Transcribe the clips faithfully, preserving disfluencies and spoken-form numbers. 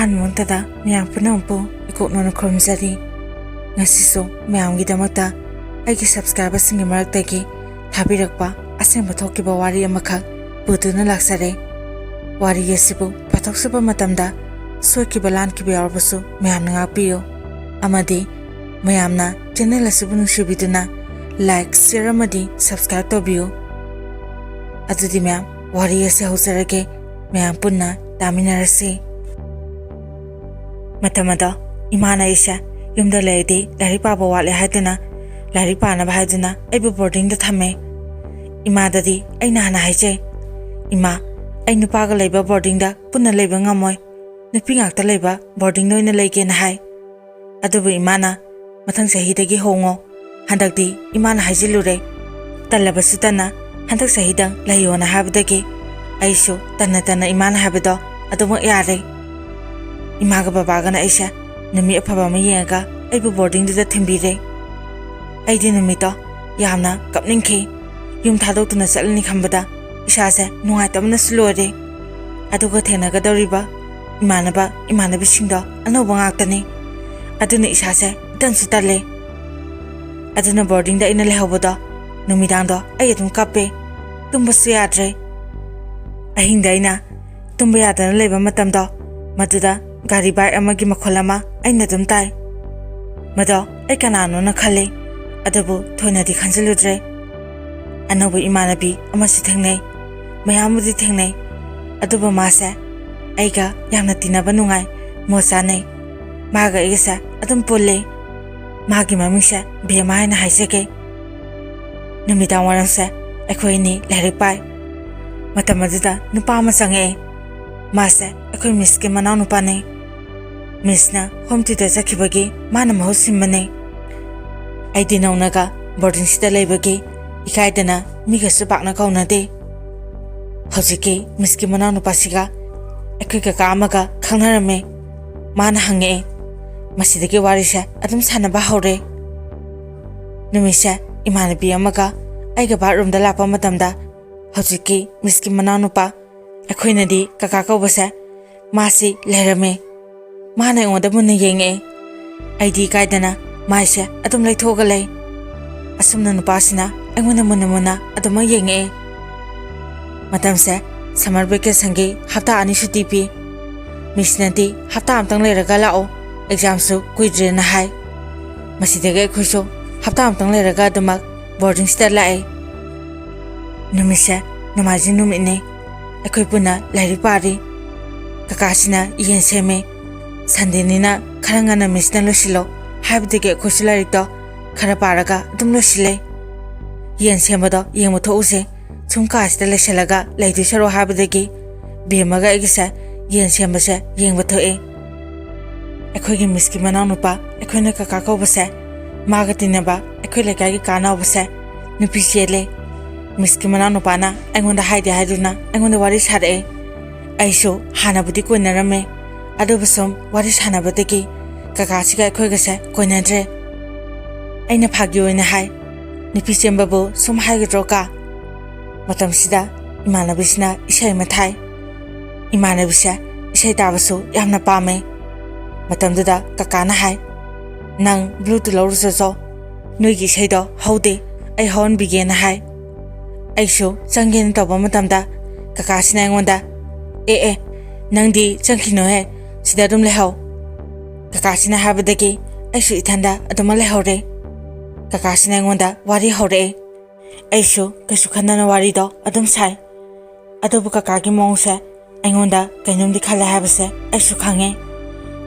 ꯑꯍꯥꯟꯕꯃꯛꯇꯗ ꯃꯌꯥꯝ ꯄꯨꯝꯅꯃꯛꯄꯨ ꯏꯀꯣꯛꯅꯅ ꯈꯨꯔꯨꯝꯖꯔꯤ꯫ ꯉꯁꯤꯁꯨ ꯃꯌꯥꯝꯒꯤꯗꯃꯛꯇ ꯑꯩꯒꯤ subscriberꯁꯤꯡꯒꯤ ꯃꯔꯛꯇꯒꯤ ꯊꯥꯕꯤꯔꯛꯄ ꯑꯁꯦꯡꯕ ꯊꯣꯛꯈꯤꯕ ꯋꯥꯔꯤ ꯑꯃꯈꯛ ꯄꯨꯗꯨꯅ ꯂꯥꯛꯆꯔꯦ꯫ ꯋꯥꯔꯤ ꯑꯁꯤꯕꯨ ꯄꯥꯊꯣꯛꯆꯕ ꯃꯇꯝꯗ ꯁꯣꯏꯈꯤꯕ ꯂꯥꯟꯈꯤꯕ ꯌꯥꯎꯔꯕꯁꯨ ꯃꯌꯥꯝꯅ ꯉꯥꯛꯄꯤꯌꯨ, ꯑꯃꯗꯤ ꯃꯌꯥꯝꯅ channel ꯑꯁꯤꯕꯨ ꯅꯨꯡꯁꯤꯕꯤꯗꯨꯅ like, share ꯑꯃꯗꯤ subscribe ꯇꯧꯕꯤꯌꯨ꯫ ꯑꯗꯨꯗꯤ ꯃꯌꯥꯝ, ꯋꯥꯔꯤ ꯑꯁꯤ ꯍꯧꯖꯔꯒꯦ, ꯃꯌꯥꯝ ꯄꯨꯟꯅ ꯇꯥꯃꯤꯟꯅꯔꯁꯤ꯫ ꯃꯇꯝ ꯑꯗꯣ ꯏꯃꯥꯅ ꯑꯩꯁꯦ ꯌꯨꯝꯗ ꯂꯩꯔꯗꯤ ꯂꯥꯏꯔꯤꯛ ꯄꯥꯕ ꯋꯥꯠꯂꯦ ꯍꯥꯏꯗꯨꯅ, ꯂꯥꯏꯔꯤꯛ ꯄꯥꯅꯕ ꯍꯥꯏꯗꯨꯅ ꯑꯩꯕꯨ boardingꯗ ꯊꯝꯃꯦ꯫ ꯏꯃꯥꯗꯗꯤ ꯑꯩꯅ ꯍꯥꯟꯅ ꯍꯥꯏꯖꯩ, "ꯏꯃꯥ, ꯑꯩ ꯅꯨꯄꯥꯒ ꯂꯩꯕ boardingꯗ ꯄꯨꯟꯅ ꯂꯩꯕ ꯉꯝꯃꯣꯏ, ꯅꯨꯄꯤ ꯉꯥꯛꯇ ꯂꯩꯕ boardingꯗ ꯑꯣꯏꯅ ꯂꯩꯒꯦꯅ" ꯍꯥꯏ꯫ ꯑꯗꯨꯕꯨ ꯏꯃꯥꯅ, "ꯃꯊꯪ ꯆꯍꯤꯗꯒꯤ ꯍꯣꯡꯉꯣ"꯫ ꯍꯟꯗꯛꯇꯤ ꯏꯃꯥꯅ ꯍꯥꯏꯖꯤꯜꯂꯨꯔꯦ꯫ ꯇꯜꯂꯕꯁꯨ ꯇꯟꯅ ꯍꯟꯗꯛ ꯆꯍꯤꯗꯪ ꯂꯩꯌꯣꯅ ꯍꯥꯏꯕꯗꯒꯤ ꯑꯩꯁꯨ ꯇꯟꯅ ꯇꯟꯅ ꯏꯃꯥꯅ ꯍꯥꯏꯕꯗꯣ ꯑꯗꯨꯃꯛ ꯌꯥꯔꯦ꯫ ꯏꯃꯥꯒ ꯕꯕꯥꯒꯅ ꯑꯩꯁꯦ ꯅꯨꯃꯤꯠ ꯑꯐꯕ ꯑꯃ ꯌꯦꯡꯉꯒ ꯑꯩꯕꯨ boardingꯗꯨꯗ ꯊꯤꯟꯕꯤꯔꯦ꯫ ꯑꯩꯗꯤ ꯅꯨꯃꯤꯠꯇꯣ ꯌꯥꯝꯅ ꯀꯞꯅꯤꯡꯈꯤ꯫ ꯌꯨꯝ ꯊꯥꯗꯣꯛꯇꯨꯅ ꯆꯠꯂꯅꯤ ꯈꯟꯕꯗ ꯏꯁꯥꯁꯦ ꯅꯨꯡꯉꯥꯏꯇꯕꯅꯁꯨ ꯂꯣꯏꯔꯦ꯫ ꯑꯗꯨꯒ ꯊꯦꯡꯅꯒꯗꯧꯔꯤꯕ ꯏꯃꯥꯟꯅꯕ ꯏꯃꯥꯟꯅꯕꯤꯁꯤꯡꯗꯣ ꯑꯅꯧꯕ ꯉꯥꯛꯇꯅꯤ꯫ ꯑꯗꯨꯅ ꯏꯁꯥꯁꯦ ꯏꯇꯟꯁꯨ ꯇꯜꯂꯦ꯫ ꯑꯗꯨꯅ boardingꯗ ꯑꯩꯅ ꯂꯩꯍꯧꯕꯗꯣ, ꯅꯨꯃꯤꯗꯥꯡꯗꯣ ꯑꯩ ꯑꯗꯨꯝ ꯀꯞꯄꯦ꯫ ꯇꯨꯝꯕꯁꯨ ꯌꯥꯗ꯭ꯔꯦ꯫ ꯑꯍꯤꯡꯗ ꯑꯩꯅ ꯇꯨꯝꯕ ꯌꯥꯗꯅ ꯂꯩꯕ ꯃꯇꯝꯗꯣ, ꯃꯗꯨꯗ ꯒꯥꯔꯤ bike ꯑꯃꯒꯤ ꯃꯈꯣꯜ ꯑꯃ ꯑꯩꯅ ꯑꯗꯨꯝ ꯇꯥꯏ꯫ ꯃꯗꯣ ꯑꯩ ꯀꯅꯥꯅꯣꯅ ꯈꯜꯂꯤ, ꯑꯗꯨꯕꯨ ꯊꯣꯏꯅꯗꯤ ꯈꯟꯖꯤꯜꯂꯨꯗ꯭ꯔꯦ꯫ ꯑꯅꯧꯕ ꯏꯃꯥꯟꯅꯕꯤ ꯑꯃꯁꯨ ꯊꯦꯡꯅꯩ꯫ ꯃꯌꯥꯝꯕꯨꯗꯤ ꯊꯦꯡꯅꯩ, ꯑꯗꯨꯕꯨ ꯃꯥꯁꯦ ꯑꯩꯒ ꯌꯥꯝꯅ ꯇꯤꯟꯅꯕ ꯅꯨꯡꯉꯥꯏ, ꯃꯣꯠ ꯆꯥꯅꯩ꯫ ꯃꯥꯒ ꯑꯩꯒꯁꯦ ꯑꯗꯨꯝ ꯄꯨꯜꯂꯤ꯫ ꯃꯥꯒꯤ ꯃꯃꯤꯡꯁꯦ ꯕꯦꯝꯃ ꯍꯥꯏꯅ ꯍꯥꯏꯖꯒꯦ꯫ ꯅꯨꯃꯤꯗꯥꯡ ꯋꯥꯏꯔꯝꯁꯦ ꯑꯩꯈꯣꯏ ꯑꯅꯤ ꯂꯥꯏꯔꯤꯛ ꯄꯥꯏ꯫ ꯃꯇꯝ ꯑꯗꯨꯗ ꯅꯨꯄꯥ ꯑꯃ ꯆꯪꯉꯛꯑꯦ꯫ ꯃꯥꯁꯦ ꯑꯩꯈꯣꯏ ꯃꯤꯁꯀꯤ ꯃꯅꯥꯎꯅꯨꯄꯥꯅꯤ꯫ ꯃꯤꯁꯅ home tutor ꯆꯠꯈꯤꯕꯒꯤ ꯃꯥꯅ ꯃꯍꯨꯠ ꯁꯤꯟꯕꯅꯤ꯫ ꯑꯩꯗꯤ ꯅꯧꯅꯒ boardingꯁꯤꯗ ꯂꯩꯕꯒꯤ ꯏꯀꯥꯏꯗꯅ ꯃꯤꯒꯁꯨ ꯄꯥꯛꯅ ꯀꯧꯅꯗꯦ꯫ ꯍꯧꯖꯤꯛꯀꯤ ꯃꯤꯁꯀꯤ ꯃꯅꯥꯎꯅꯨꯄꯥꯁꯤꯒ ꯑꯩꯈꯣꯏ ꯀꯀꯥ ꯑꯃꯒ ꯈꯪꯅꯔꯝꯃꯦ꯫ ꯃꯥꯅ ꯍꯪꯉꯛꯑꯦ꯫ ꯃꯁꯤꯗꯒꯤ ꯋꯥꯔꯤꯁꯦ ꯑꯗꯨꯝ ꯁꯥꯟꯅꯕ ꯍꯧꯔꯦ꯫ ꯅꯨꯃꯤꯠꯁꯦ ꯏꯃꯥꯟꯅꯕꯤ ꯑꯃꯒ ꯑꯩꯒ bathroomꯗ ꯂꯥꯛꯄ ꯃꯇꯝꯗ ꯍꯧꯖꯤꯛꯀꯤ ꯃꯤꯁꯀꯤ ꯃꯅꯥꯎꯅꯨꯄꯥ, ꯑꯩꯈꯣꯏꯅꯗꯤ ꯀꯀꯥ ꯀꯧꯕꯁꯦ, ꯃꯥꯁꯤ ꯂꯩꯔꯝꯃꯦ꯫ ꯃꯥꯅ ꯑꯩꯉꯣꯟꯗ ꯃꯨꯟꯅ ꯌꯦꯡꯉꯛꯑꯦ꯫ ꯑꯩꯗꯤ ꯏꯀꯥꯏꯗꯅ ꯃꯥꯏꯁꯦ ꯑꯗꯨꯝ ꯂꯩꯊꯣꯛꯑꯒ ꯂꯩ꯫ ꯑꯁꯨꯝꯅ ꯅꯨꯄꯥꯁꯤꯅ ꯑꯩꯉꯣꯟꯗ ꯃꯨꯟꯅ ꯃꯨꯟꯅ ꯑꯗꯨꯃꯛ ꯌꯦꯡꯉꯛꯑꯦ꯫ ꯃꯇꯝꯁꯦ summer vacationꯒꯤ ꯍꯞꯇꯥ ꯑꯅꯤ ꯁꯨꯇꯤ ꯄꯤ꯫ Missꯅꯗꯤ "ꯍꯞꯇꯥ ꯑꯃꯇꯪ ꯂꯩꯔꯒ ꯂꯥꯛꯑꯣ, examꯁꯨ ꯀꯨꯏꯗ꯭ꯔꯦꯅ" ꯍꯥꯏ꯫ ꯃꯁꯤꯗꯒꯤ ꯑꯩꯈꯣꯏꯁꯨ ꯍꯞꯇꯥ ꯑꯃꯇꯪ ꯂꯩꯔꯒ ꯑꯗꯨꯃꯛ boardingꯁꯤꯗ ꯂꯥꯛꯑꯦ꯫ ꯅꯨꯃꯤꯠꯁꯦ ꯅꯣꯡꯃꯥꯏꯖꯤꯡ ꯅꯨꯃꯤꯠꯅꯤ꯫ ꯑꯩꯈꯣꯏ ꯄꯨꯟꯅ ꯂꯥꯏꯔꯤꯛ ꯄꯥꯔꯤ꯫ ꯀꯀꯥꯁꯤꯅ ꯌꯦꯟ ꯁꯦꯝꯃꯦ꯫ Sundayꯅꯤꯅ ꯈꯔ ꯉꯟꯅ Missꯅ ꯂꯣꯏꯁꯤꯜꯂꯣ ꯍꯥꯏꯕꯗꯒꯤ ꯑꯩꯈꯣꯏꯁꯨ ꯂꯥꯏꯔꯤꯛꯇꯣ ꯈꯔ ꯄꯥꯔꯒ ꯑꯗꯨꯝ ꯂꯣꯏꯁꯤꯜꯂꯦ꯫ ꯌꯦꯟ ꯁꯦꯝꯕꯗꯣ ꯌꯦꯡꯕ ꯊꯣꯛꯎꯁꯦ꯫ ꯁꯨꯝ ꯀꯥꯁꯤꯗ ꯂꯩꯁꯜꯂꯒ ꯂꯩꯗꯣꯏ ꯁꯔꯨꯛ ꯍꯥꯏꯕꯗꯒꯤ ꯕꯦꯝꯃꯒ ꯑꯩꯒꯁꯦ ꯌꯦꯟ ꯁꯦꯝꯕꯁꯦ ꯌꯦꯡꯕ ꯊꯣꯛꯑꯦ꯫ ꯑꯩꯈꯣꯏꯒꯤ Missꯀꯤ ꯃꯅꯥꯎꯅꯨꯄꯥ, ꯑꯩꯈꯣꯏꯅ ꯀꯀꯥ ꯀꯧꯕꯁꯦ, ꯃꯥꯒ ꯇꯤꯟꯅꯕ ꯑꯩꯈꯣꯏ ꯂꯩꯀꯥꯏꯒꯤ ꯀꯥ ꯅꯥꯎꯕꯁꯦ ꯅꯨꯄꯤ ꯆꯦꯜꯂꯦ꯫ Missꯀꯤ ꯃꯅꯥꯎꯅꯨꯄꯥꯅ ꯑꯩꯉꯣꯟꯗ ꯍꯥꯏꯗꯦ ꯍꯥꯏꯗꯨꯅ ꯑꯩꯉꯣꯟꯗ ꯋꯥꯔꯤ ꯁꯥꯔꯛꯑꯦ꯫ ꯑꯩꯁꯨ ꯍꯥꯟꯅꯕꯨꯗꯤ ꯀꯣꯏꯅꯔꯝꯃꯦ, ꯑꯗꯨꯕꯨ ꯁꯨꯝ ꯋꯥꯔꯤ ꯁꯥꯟꯅꯕꯗꯒꯤ ꯀꯀꯥꯁꯤꯒ ꯑꯩꯈꯣꯏꯒꯁꯦ ꯀꯣꯏꯅꯗ꯭ꯔꯦ꯫ ꯑꯩꯅ ꯐꯥꯒꯤ ꯑꯣꯏꯅ ꯍꯥꯏ, "ꯅꯨꯄꯤ ꯆꯦꯟꯕꯕꯨ ꯁꯨꯝ ꯍꯥꯏꯒꯗ꯭ꯔꯣ ꯀꯥ?" ꯃꯇꯝꯁꯤꯗ ꯏꯃꯥꯟꯅꯕꯤꯁꯤꯅ ꯏꯁꯩ ꯑꯃ ꯊꯥꯏ꯫ ꯏꯃꯥꯟꯅꯕꯤꯁꯦ ꯏꯁꯩ ꯇꯥꯕꯁꯨ ꯌꯥꯝꯅ ꯄꯥꯝꯃꯦ꯫ ꯃꯇꯝꯗꯨꯗ ꯀꯀꯥꯅ ꯍꯥꯏ, "ꯅꯪ Bluetooth ꯂꯧꯔꯨꯆꯣ, ꯅꯣꯏꯒꯤ ꯏꯁꯩꯗꯣ ꯍꯧꯗꯦ, ꯑꯩ ꯍꯧꯍꯟꯕꯤꯒꯦꯅ" ꯍꯥꯏ꯫ ꯑꯩꯁꯨ ꯆꯪꯒꯦꯅ ꯇꯧꯕ ꯃꯇꯝꯗ ꯀꯀꯥꯁꯤꯅ ꯑꯩꯉꯣꯟꯗ, "ꯑꯦ ꯑꯦ, ꯅꯪꯗꯤ ꯆꯪꯈꯤꯅꯨꯍꯦ, ꯁꯤꯗ ꯑꯗꯨꯝ ꯂꯩꯍꯧ"꯫ ꯀꯀꯥꯁꯤꯅ ꯍꯥꯏꯕꯗꯒꯤ ꯑꯩꯁꯨ ꯏꯊꯟꯗ ꯑꯗꯨꯃꯛ ꯂꯩꯍꯧꯔꯦ꯫ ꯀꯀꯥꯁꯤꯅ ꯑꯩꯉꯣꯟꯗ ꯋꯥꯔꯤ ꯍꯧꯔꯛꯑꯦ꯫ ꯑꯩꯁꯨ ꯀꯩꯁꯨ ꯈꯟꯗꯅ ꯋꯥꯔꯤꯗꯣ ꯑꯗꯨꯝ ꯁꯥꯏ꯫ ꯑꯗꯨꯕꯨ ꯀꯀꯥꯒꯤ ꯃꯑꯣꯡꯁꯦ ꯑꯩꯉꯣꯟꯗ ꯀꯩꯅꯣꯝꯗꯤ ꯈꯜꯂꯦ ꯍꯥꯏꯕꯁꯦ ꯑꯩꯁꯨ ꯈꯪꯉꯦ꯫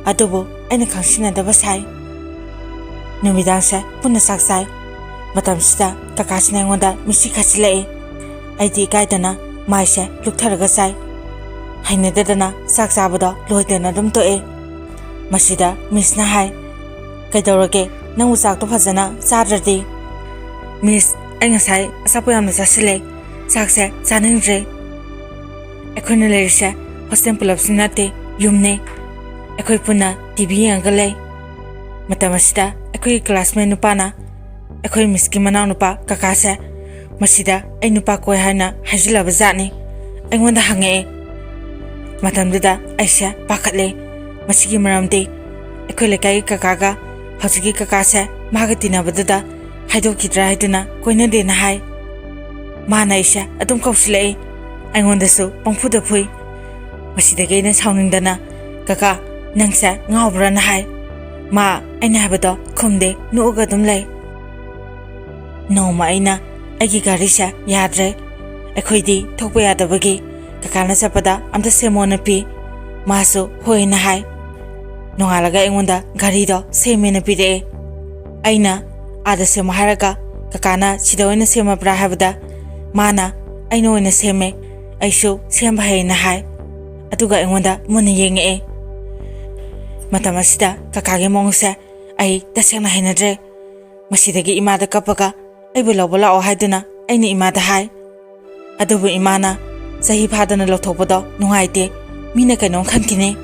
ꯑꯗꯨꯕꯨ ꯑꯩꯅ ꯈꯪꯁꯤꯟꯅꯗꯕ ꯁꯥꯏ꯫ ꯅꯨꯃꯤꯗꯥꯡꯁꯦ ꯄꯨꯟꯅ ꯆꯥꯛ ꯆꯥꯏ꯫ ꯃꯇꯝꯁꯤꯗ ꯀꯀꯥꯁꯤꯅ ꯑꯩꯉꯣꯟꯗ ꯃꯤꯠꯁꯤ ꯈꯠꯆꯤꯜꯂꯛꯏ꯫ ꯑꯩꯗꯤ ꯏꯀꯥꯏꯗꯅ ꯃꯥꯏꯁꯦ ꯂꯨꯛꯊꯔꯒ ꯆꯥꯏ꯫ ꯍꯩꯅꯗꯗꯅ ꯆꯥꯛ ꯆꯥꯕꯗꯣ ꯂꯣꯏꯗꯅ ꯑꯗꯨꯝ ꯇꯣꯛꯑꯦ꯫ ꯃꯁꯤꯗ Missꯅ ꯍꯥꯏ, "ꯀꯩꯗꯧꯔꯒꯦ, ꯅꯪꯕꯨ ꯆꯥꯛꯇꯣ ꯐꯖꯅ ꯆꯥꯗ꯭ꯔꯗꯤ?" "Miss, ꯑꯩ ꯉꯁꯥꯏ ꯑꯆꯥꯄꯣꯠ ꯌꯥꯝꯅ ꯆꯥꯁꯤꯜꯂꯦ, ꯆꯥꯛꯁꯦ ꯆꯥꯅꯤꯡꯗ꯭ꯔꯦ"꯫ ꯑꯩꯈꯣꯏꯅ ꯂꯩꯔꯤꯁꯦ hostel ꯄꯨꯂꯞꯁꯨ ꯅꯠꯇꯦ, ꯌꯨꯝꯅꯦ꯫ ꯑꯩꯈꯣꯏ ꯄꯨꯟꯅ TV ꯌꯦꯡꯉꯒ ꯂꯩ꯫ ꯃꯇꯝ ꯑꯁꯤꯗ ꯑꯩꯈꯣꯏꯒꯤ classmate ꯅꯨꯄꯥꯅ ꯑꯩꯈꯣꯏ Missꯀꯤ ꯃꯅꯥꯎꯅꯨꯄꯥ ꯀꯀꯥꯁꯦ ꯃꯁꯤꯗ ꯑꯩ ꯅꯨꯄꯥ ꯀꯣꯏ ꯍꯥꯏꯅ ꯍꯥꯏꯖꯤꯜꯂꯕ ꯖꯥꯠꯅꯤ꯫ ꯑꯩꯉꯣꯟꯗ ꯍꯪꯉꯛꯑꯦ꯫ ꯃꯇꯝꯗꯨꯗ ꯑꯩꯁꯦ ꯄꯥꯈꯠꯂꯦ꯫ ꯃꯁꯤꯒꯤ ꯃꯔꯝꯗꯤ ꯑꯩꯈꯣꯏ ꯂꯩꯀꯥꯏꯒꯤ ꯀꯀꯥꯒ ꯍꯧꯖꯤꯛꯀꯤ ꯀꯀꯥꯁꯦ ꯃꯥꯒ ꯇꯤꯟꯅꯕꯗꯨꯗ ꯍꯥꯏꯗꯣꯛꯈꯤꯗ꯭ꯔꯥ ꯍꯥꯏꯗꯨꯅ ꯀꯣꯏꯅꯗꯦꯅ ꯍꯥꯏ꯫ ꯃꯥꯅ ꯑꯩꯁꯦ ꯑꯗꯨꯝ ꯀꯧꯁꯤꯜꯂꯛꯏ, ꯑꯩꯉꯣꯟꯗꯁꯨ ꯄꯪꯐꯨꯗ ꯐꯨꯏ꯫ ꯃꯁꯤꯗꯒꯤ ꯑꯩꯅ ꯁꯥꯎꯅꯤꯡꯗꯅ, "ꯀꯀꯥ, ꯅꯪꯁꯦ ꯉꯥꯎꯕ꯭ꯔꯥꯅ?" ꯍꯥꯏ꯫ ꯃꯥ ꯑꯩꯅ ꯍꯥꯏꯕꯗꯣ ꯈꯨꯝꯗꯦ, ꯅꯣꯛꯑꯒ ꯑꯗꯨꯝ ꯂꯩ꯫ ꯅꯣꯡꯃ ꯑꯩꯅ ꯑꯩꯒꯤ ꯒꯥꯔꯤꯁꯦ ꯌꯥꯗ꯭ꯔꯦ, ꯑꯩꯈꯣꯏꯗꯤ ꯊꯣꯛꯄ ꯌꯥꯗꯕꯒꯤ ꯀꯀꯥꯅ ꯆꯠꯄꯗ ꯑꯝꯇ ꯁꯦꯝꯃꯣꯅ ꯄꯤ꯫ ꯃꯥꯁꯨ ꯍꯣꯏꯅ ꯍꯥꯏ꯫ ꯅꯣꯡꯉꯥꯜꯂꯒ ꯑꯩꯉꯣꯟꯗ ꯒꯥꯔꯤꯗꯣ ꯁꯦꯝꯃꯦꯅ ꯄꯤꯔꯛꯑꯦ꯫ ꯑꯩꯅ ꯑꯥꯗ ꯁꯦꯝꯃꯣ ꯍꯥꯏꯔꯒ ꯀꯀꯥꯅ ꯁꯤꯗ ꯑꯣꯏꯅ ꯁꯦꯝꯃꯕ꯭ꯔꯥ ꯍꯥꯏꯕꯗ ꯃꯥꯅ ꯑꯩꯅ ꯑꯣꯏꯅ ꯁꯦꯝꯃꯦ, ꯑꯩꯁꯨ ꯁꯦꯝꯕ ꯍꯩꯅ ꯍꯥꯏ꯫ ꯑꯗꯨꯒ ꯑꯩꯉꯣꯟꯗ ꯃꯨꯟꯅ ꯌꯦꯡꯉꯛꯑꯦ꯫ ꯃꯇꯝ ꯑꯁꯤꯗ ꯀꯀꯥꯒꯤ ꯃꯑꯣꯡꯁꯦ ꯑꯩ ꯇꯁꯦꯡꯅ ꯍꯩꯅꯗ꯭ꯔꯦ꯫ ꯃꯁꯤꯗꯒꯤ ꯏꯃꯥꯗ ꯀꯞꯄꯒ ꯑꯩꯕꯨ ꯂꯧꯕ ꯂꯥꯛꯑꯣ ꯍꯥꯏꯗꯨꯅ ꯑꯩꯅ ꯏꯃꯥꯗ ꯍꯥꯏ꯫ ꯑꯗꯨꯕꯨ ꯏꯃꯥꯅ ꯆꯍꯤ ꯐꯥꯗꯅ ꯂꯧꯊꯣꯛꯄꯗꯣ ꯅꯨꯡꯉꯥꯏꯇꯦ, ꯃꯤꯅ ꯀꯩꯅꯣꯝ ꯈꯟꯈꯤꯅꯤ,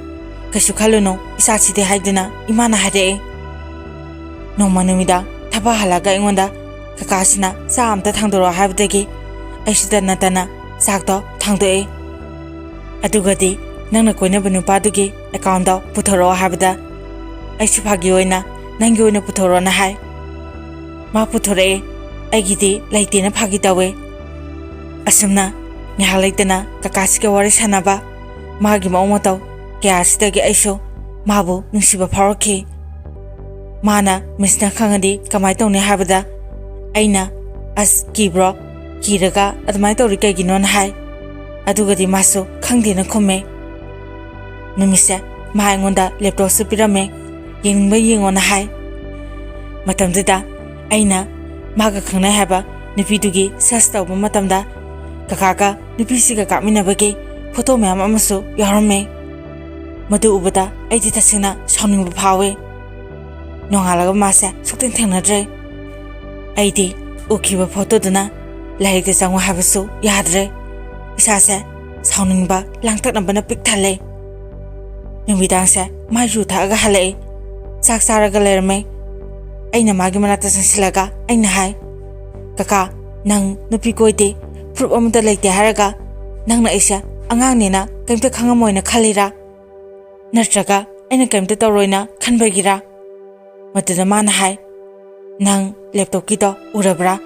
ꯀꯩꯁꯨ ꯈꯜꯂꯨꯅꯨ ꯏꯆꯥꯁꯤꯗꯤ ꯍꯥꯏꯗꯨꯅ ꯏꯃꯥꯅ ꯍꯥꯏꯔꯛꯑꯦ꯫ ꯅꯣꯡꯃ ꯅꯨꯃꯤꯗꯥꯡ ꯊꯕꯛ ꯍꯜꯂꯛꯑꯒ ꯑꯩꯉꯣꯟꯗ ꯀꯀꯥꯁꯤꯅ ꯆꯥ ꯑꯝꯇ ꯊꯥꯡꯗꯣꯔꯛꯑꯣ ꯍꯥꯏꯕꯗꯒꯤ ꯑꯩꯁꯨ ꯇꯟꯅ ꯇꯟꯅ ꯆꯥꯛꯇꯣ ꯊꯥꯡꯗꯣꯛꯑꯦ꯫ ꯑꯗꯨꯒꯗꯤ ꯅꯪꯅ ꯀꯣꯏꯅꯕ ꯅꯨꯄꯥꯗꯨꯒꯤ ꯑꯦꯀꯥꯎꯟꯗꯣ ꯄꯨꯊꯣꯔꯛꯑꯣ ꯍꯥꯏꯕꯗ ꯑꯩꯁꯨ ꯐꯥꯒꯤ ꯑꯣꯏꯅ ꯅꯪꯒꯤ ꯑꯣꯏꯅ ꯄꯨꯊꯣꯔꯛꯑꯣꯅ ꯍꯥꯏ꯫ ꯃꯥ ꯄꯨꯊꯣꯔꯛꯑꯦ, ꯑꯩꯒꯤꯗꯤ ꯂꯩꯇꯦꯅ ꯐꯥꯒꯤ ꯇꯧꯋꯦ꯫ ꯑꯁꯨꯝꯅ ꯉꯥꯏꯍꯥꯛ ꯂꯩꯇꯅ ꯀꯀꯥꯁꯤꯒ ꯋꯥꯔꯤ ꯁꯥꯟꯅꯕ, ꯃꯥꯒꯤ ꯃꯑꯣꯡ ꯃꯇꯧ ꯀꯌꯥꯁꯤꯗꯒꯤ ꯑꯩꯁꯨ ꯃꯥꯕꯨ ꯅꯨꯡꯁꯤꯕ ꯐꯥꯎꯔꯛꯈꯤ꯫ ꯃꯥꯅ ꯃꯤꯁꯅ ꯈꯪꯉꯗꯤ ꯀꯃꯥꯏꯅ ꯇꯧꯅꯤ ꯍꯥꯏꯕꯗ ꯑꯩꯅ, "ꯑꯁ ꯀꯤꯕ꯭ꯔꯣ? ꯀꯤꯔꯒ ꯑꯗꯨꯃꯥꯏꯅ ꯇꯧꯔꯤ ꯀꯩꯒꯤꯅꯣꯅ?" ꯍꯥꯏ꯫ ꯑꯗꯨꯒꯗꯤ ꯃꯥꯁꯨ ꯈꯪꯗꯦꯅ ꯈꯨꯝꯃꯦ꯫ ꯅꯨꯃꯤꯠꯁꯦ ꯃꯥ ꯑꯩꯉꯣꯟꯗ ꯂꯦꯞꯇꯣꯞꯁꯨ ꯄꯤꯔꯝꯃꯦ, ꯌꯦꯡꯅꯤꯡꯕ ꯌꯦꯡꯉꯣꯅ ꯍꯥꯏ꯫ ꯃꯇꯝꯗꯨꯗ ꯑꯩꯅ ꯃꯥꯒ ꯈꯪꯅꯩ ꯍꯥꯏꯕ ꯅꯨꯄꯤꯗꯨꯒꯤ ꯁꯔꯆ ꯇꯧꯕ ꯃꯇꯝꯗ ꯀꯀꯥꯒ ꯅꯨꯄꯤꯁꯤꯒ ꯀꯥꯞꯃꯤꯟꯅꯕꯒꯤ ꯐꯣꯇꯣ ꯃꯌꯥꯝ ꯑꯃꯁꯨ ꯌꯥꯎꯔꯝꯃꯦ꯫ ꯃꯗꯨ ꯎꯕꯗ ꯑꯩꯗꯤ ꯇꯁꯦꯡꯅ ꯁꯥꯎꯅꯤꯡꯕ ꯐꯥꯎꯋꯦ꯫ ꯅꯣꯡꯉꯥꯜꯂꯒ ꯃꯥꯁꯦ ꯁꯨꯛꯊꯦꯡ ꯊꯦꯡꯅꯗ꯭ꯔꯦ꯫ ꯑꯩꯗꯤ ꯎꯈꯤꯕ ꯐꯣꯇꯣꯗꯨꯅ ꯂꯥꯏꯔꯤꯛꯇ ꯆꯪꯉꯨ ꯍꯥꯏꯕꯁꯨ ꯌꯥꯗ꯭ꯔꯦ꯫ ꯏꯁꯥꯁꯦ ꯁꯥꯎꯅꯤꯡꯕ ꯂꯥꯡꯇꯛꯅꯕꯅ ꯄꯤꯛ ꯊꯜꯂꯦ꯫ ꯅꯨꯃꯤꯗꯥꯡꯁꯦ ꯃꯥ ꯌꯨ ꯊꯛꯑꯒ ꯍꯜꯂꯛꯑꯦ꯫ ꯆꯥꯛ ꯆꯥꯔꯒ ꯂꯩꯔꯝꯃꯦ꯫ ꯑꯩꯅ ꯃꯥꯒꯤ ꯃꯅꯥꯛꯇ ꯆꯪꯁꯤꯜꯂꯒ ꯑꯩꯅ ꯍꯥꯏ, "ꯀꯀꯥ, ꯅꯪ ꯅꯨꯄꯤ ꯀꯣꯏꯗꯦ, ꯄ꯭ꯔꯨꯞ ꯑꯃꯠꯇ ꯂꯩꯇꯦ ꯍꯥꯏꯔꯒ ꯅꯪꯅ ꯑꯩꯁꯦ ꯑꯉꯥꯡꯅꯦꯅ ꯀꯩꯝꯇ ꯈꯪꯉꯝꯃꯣꯏꯅ ꯈꯜꯂꯤꯔꯥ? ꯅꯠꯇ꯭ꯔꯒ ꯑꯩꯅ ꯀꯔꯤꯝꯇ ꯇꯧꯔꯣꯏꯅ ꯈꯟꯕꯒꯤꯔꯥ? ꯃꯗꯨꯗ ꯃꯥꯅ ꯍꯥꯏ, "ꯅꯪ ꯂꯦꯞꯇꯣꯞꯀꯤꯗꯣ ꯎꯔꯕ꯭ꯔꯥ?"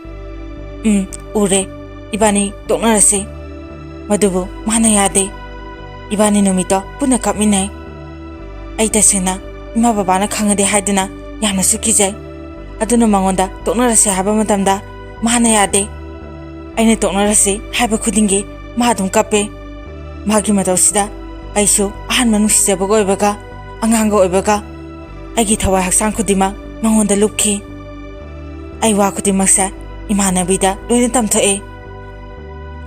"ꯎꯝ, ꯎꯔꯦ꯫ ꯏꯕꯥꯅꯤ ꯇꯣꯛꯅꯔꯁꯤ꯫" ꯃꯗꯨꯕꯨ ꯃꯥꯅ ꯌꯥꯗꯦ꯫ ꯏꯕꯥꯅꯤ ꯅꯨꯃꯤꯠꯇꯣ ꯄꯨꯟꯅ ꯀꯞꯃꯤꯟꯅꯩ꯫ ꯑꯩ ꯇꯁꯦꯡꯅ ꯏꯃꯥ ꯕꯕꯥꯅ ꯈꯪꯉꯗꯤ ꯍꯥꯏꯗꯨꯅ ꯌꯥꯝꯅꯁꯨ ꯀꯤꯖꯩ꯫ ꯑꯗꯨꯅ ꯃꯉꯣꯟꯗ ꯇꯣꯛꯅꯔꯁꯤ ꯍꯥꯏꯕ ꯃꯇꯝꯗ ꯃꯥꯅ ꯌꯥꯗꯦ꯫ ꯑꯩꯅ ꯇꯣꯛꯅꯔꯁꯤ ꯍꯥꯏꯕ ꯈꯨꯗꯤꯡꯒꯤ ꯃꯥ ꯑꯗꯨꯝ ꯀꯞꯄꯦ꯫ ꯃꯥꯒꯤ ꯃꯇꯧꯁꯤꯗ ꯑꯩꯁꯨ ꯑꯍꯥꯟꯕ ꯅꯨꯡꯁꯤꯖꯕꯒ ꯑꯣꯏꯕꯒ, ꯑꯉꯥꯡꯒ ꯑꯣꯏꯕꯒ, ꯑꯩꯒꯤ ꯊꯋꯥꯏ ꯍꯛꯆꯥꯡ ꯈꯨꯗꯤꯡꯃꯛ ꯃꯉꯣꯟꯗ ꯂꯨꯞꯈꯤ꯫ ꯑꯩ ꯋꯥ ꯈꯨꯗꯤꯡꯃꯛꯁꯦ ꯏꯃꯥꯟꯅꯕꯤꯗ ꯂꯣꯏꯅ ꯇꯝꯊꯣꯛꯑꯦ꯫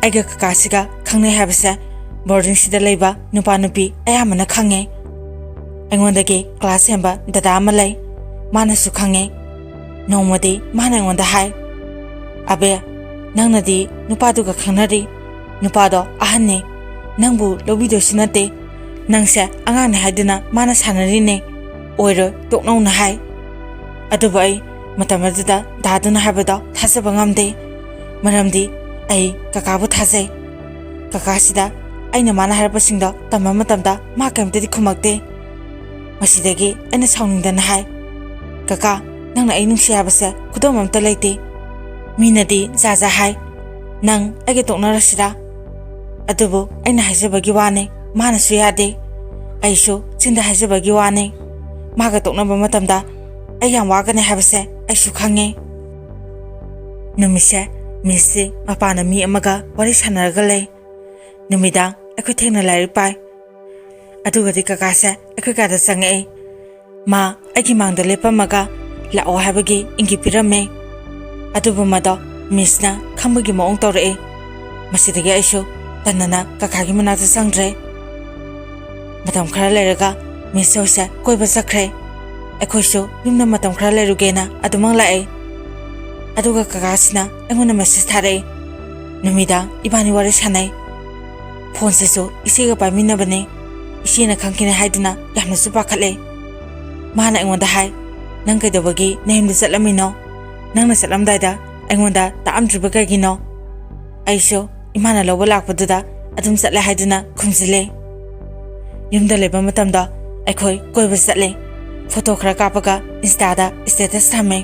ꯑꯩꯒ ꯀꯀꯥꯁꯤꯒ ꯈꯪꯅꯩ ꯍꯥꯏꯕꯁꯦ ꯕꯣꯔꯗꯤꯡꯁꯤꯗ ꯂꯩꯕ ꯅꯨꯄꯥ ꯅꯨꯄꯤ ꯑꯌꯥꯝꯕꯅ ꯈꯪꯉꯦ꯫ ꯑꯩꯉꯣꯟꯗꯒꯤ ꯀ꯭ꯂꯥꯁ ꯍꯦꯟꯕ ꯗꯗꯥ ꯑꯃ ꯂꯩ, ꯃꯥꯅꯁꯨ ꯈꯪꯉꯦ꯫ ꯅꯣꯡꯃꯗꯤ ꯃꯥꯅ ꯑꯩꯉꯣꯟꯗ ꯍꯥꯏ, "ꯑꯕꯦ, ꯅꯪꯅꯗꯤ ꯅꯨꯄꯥꯗꯨꯒ ꯈꯪꯅꯔꯤ, ꯅꯨꯄꯥꯗꯣ ꯑꯍꯟꯅꯤ, ꯅꯪꯕꯨ ꯂꯧꯕꯤꯗꯣꯏꯁꯨ ꯅꯠꯇꯦ, ꯅꯪꯁꯦ ꯑꯉꯥꯡꯅꯤ ꯍꯥꯏꯗꯨꯅ ꯃꯥꯅ ꯁꯥꯟꯅꯔꯤꯅꯦ, ꯑꯣꯏꯔꯣꯏ, ꯇꯣꯛꯅꯧꯅ" ꯍꯥꯏ꯫ ꯑꯗꯨꯕꯨ ꯑꯩ ꯃꯇꯝ ꯑꯗꯨꯗ ꯗꯥꯗꯨꯅ ꯍꯥꯏꯕꯗꯣ ꯊꯥꯖꯕ ꯉꯝꯗꯦ, ꯃꯔꯝꯗꯤ ꯑꯩ ꯀꯀꯥꯕꯨ ꯊꯥꯖꯩ꯫ ꯀꯀꯥꯁꯤꯗ ꯑꯩꯅ ꯃꯥꯅ ꯍꯥꯏꯔꯛꯄꯁꯤꯡꯗꯣ ꯇꯝꯕ ꯃꯇꯝꯗ ꯃꯥ ꯀꯔꯤꯝꯇꯗꯤ ꯈꯨꯝꯃꯛꯇꯦ꯫ ꯃꯁꯤꯗꯒꯤ ꯑꯩꯅ ꯁꯥꯎꯅꯤꯡꯗꯅ ꯍꯥꯏ, "ꯀꯀꯥ, ꯅꯪꯅ ꯑꯩ ꯅꯨꯡꯁꯤ ꯍꯥꯏꯕꯁꯦ ꯈꯨꯗꯝ ꯑꯝꯇ ꯂꯩꯇꯦ꯫ ꯃꯤꯅꯗꯤ ꯖꯥ ꯖꯥ ꯍꯥꯏ, ꯅꯪ ꯑꯩꯒ ꯇꯣꯛꯅꯔꯁꯤꯔꯥ? ꯑꯗꯨꯕꯨ ꯑꯩꯅ ꯍꯥꯏꯖꯕꯒꯤ ꯋꯥꯅꯤ, ꯃꯥꯅꯁꯨ ꯌꯥꯗꯦ꯫ ꯑꯩꯁꯨ ꯆꯤꯟꯗ ꯍꯥꯏꯖꯕꯒꯤ ꯋꯥꯅꯤ꯫ ꯃꯥꯒ ꯇꯣꯛꯅꯕ ꯃꯇꯝꯗ ꯑꯩ ꯌꯥꯝ ꯋꯥꯒꯅꯤ ꯍꯥꯏꯕꯁꯦ ꯑꯩꯁꯨ ꯈꯪꯉꯦ꯫" ꯅꯨꯃꯤꯠꯁꯦ ꯃꯤꯁꯁꯤ ꯃꯄꯥꯟꯗ ꯃꯤ ꯑꯃꯒ ꯋꯥꯔꯤ ꯁꯥꯟꯅꯔꯒ ꯂꯩ꯫ ꯅꯨꯃꯤꯗꯥꯡ ꯑꯩꯈꯣꯏ ꯊꯦꯡꯅ ꯂꯥꯏꯔꯤꯛ ꯄꯥꯏ꯫ ꯑꯗꯨꯒꯗꯤ ꯀꯀꯥꯁꯦ ꯑꯩꯈꯣꯏ ꯀꯥꯗ ꯆꯪꯉꯛꯑꯦ꯫ ꯃꯥ ꯑꯩꯒꯤ ꯃꯥꯡꯗ ꯂꯦꯞꯄꯝꯃꯒ ꯂꯥꯛꯑꯣ ꯍꯥꯏꯕꯒꯤ ꯏꯪꯒꯤꯠ ꯄꯤꯔꯝꯃꯦ꯫ ꯑꯗꯨꯕꯨ ꯃꯗꯣ ꯃꯤꯁꯅ ꯈꯪꯕꯒꯤ ꯃꯑꯣꯡ ꯇꯧꯔꯛꯑꯦ꯫ ꯃꯁꯤꯗꯒꯤ ꯑꯩꯁꯨ ꯇꯟꯅꯅ ꯀꯀꯥꯒꯤ ꯃꯅꯥꯛꯇ ꯆꯪꯗ꯭ꯔꯦ꯫ ꯃꯇꯝ ꯈꯔ ꯂꯩꯔꯒ ꯃꯤꯁ ꯍꯣꯏꯁꯦ ꯀꯣꯏꯕ ꯆꯠꯈ꯭ꯔꯦ꯫ ꯑꯩꯈꯣꯏꯁꯨ ꯌꯨꯝꯗ ꯃꯇꯝ ꯈꯔ ꯂꯩꯔꯨꯒꯦꯅ ꯑꯗꯨꯃꯛ ꯂꯥꯛꯑꯦ꯫ ꯑꯗꯨꯒ ꯀꯀꯥꯁꯤꯅ ꯑꯩꯉꯣꯟꯗ ꯃꯦꯁꯦꯖ ꯊꯥꯔꯛꯑꯦ꯫ ꯅꯨꯃꯤꯗꯥꯡ ꯏꯕꯥꯅꯤ ꯋꯥꯔꯤ ꯁꯥꯟꯅꯩ꯫ ꯐꯣꯟꯁꯤꯁꯨ ꯏꯆꯦꯒ ꯄꯥꯏꯃꯤꯟꯅꯕꯅꯦ꯫ ꯏꯆꯦꯅ ꯈꯪꯈꯤꯅꯤ ꯍꯥꯏꯗꯨꯅ ꯌꯥꯝꯅꯁꯨ ꯄꯥꯈꯠꯂꯦ꯫ ꯃꯥꯅ ꯑꯩꯉꯣꯟꯗ ꯍꯥꯏ, "ꯅꯪ ꯀꯩꯗꯧꯕꯒꯤ ꯅꯌꯨꯝꯗ ꯆꯠꯂꯝꯃꯤꯅꯣ? ꯅꯪꯅ ꯆꯠꯂꯝꯗꯥꯏꯗ ꯑꯩꯉꯣꯟꯗ ꯇꯥꯛꯑꯝꯗ꯭ꯔꯤꯕ ꯀꯩꯒꯤꯅꯣ?" ꯑꯩꯁꯨ ꯏꯃꯥꯅ ꯂꯧꯕ ꯂꯥꯛꯄꯗꯨꯗ ꯑꯗꯨꯝ ꯆꯠꯂꯦ ꯍꯥꯏꯗꯨꯅ ꯈꯨꯝꯖꯤꯜꯂꯦ꯫ ꯌꯨꯝꯗ ꯂꯩꯕ ꯃꯇꯝꯗ ꯑꯩꯈꯣꯏ ꯀꯣꯏꯕ ꯆꯠꯂꯦ꯫ ꯐꯣꯇꯣ ꯈꯔ ꯀꯥꯞꯄꯒ ꯏꯟꯁꯇꯥꯗ ꯁ꯭ꯇꯦꯇꯁ ꯊꯝꯃꯦ꯫